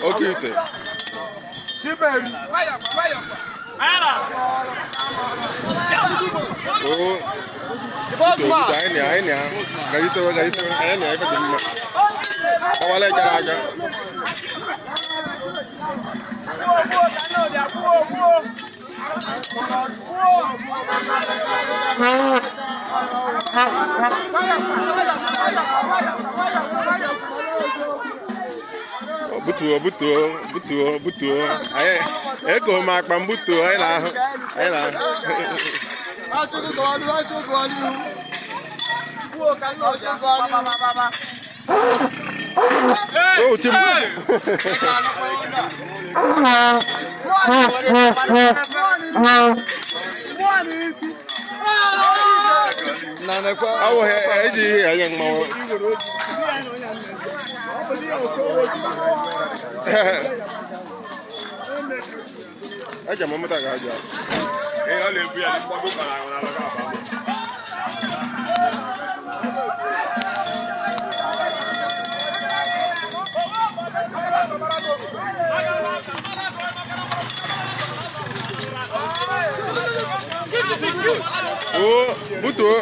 Oke ite. Anyị na ya gajitewe gajitewe anyị na ya ife dị mma. Gbawala gara aga. Butuo butuo butuo butuo anyị eko m akpa m butuo anyị na-ahụ anyị na-ahụ. Oh, Tim. Awụ eji ihe anya mmanwụ. Eji m mmụta ga-aja. Ọ na-ebu ya mgbago kpara ahụ na alaka aba. Oo, butuo.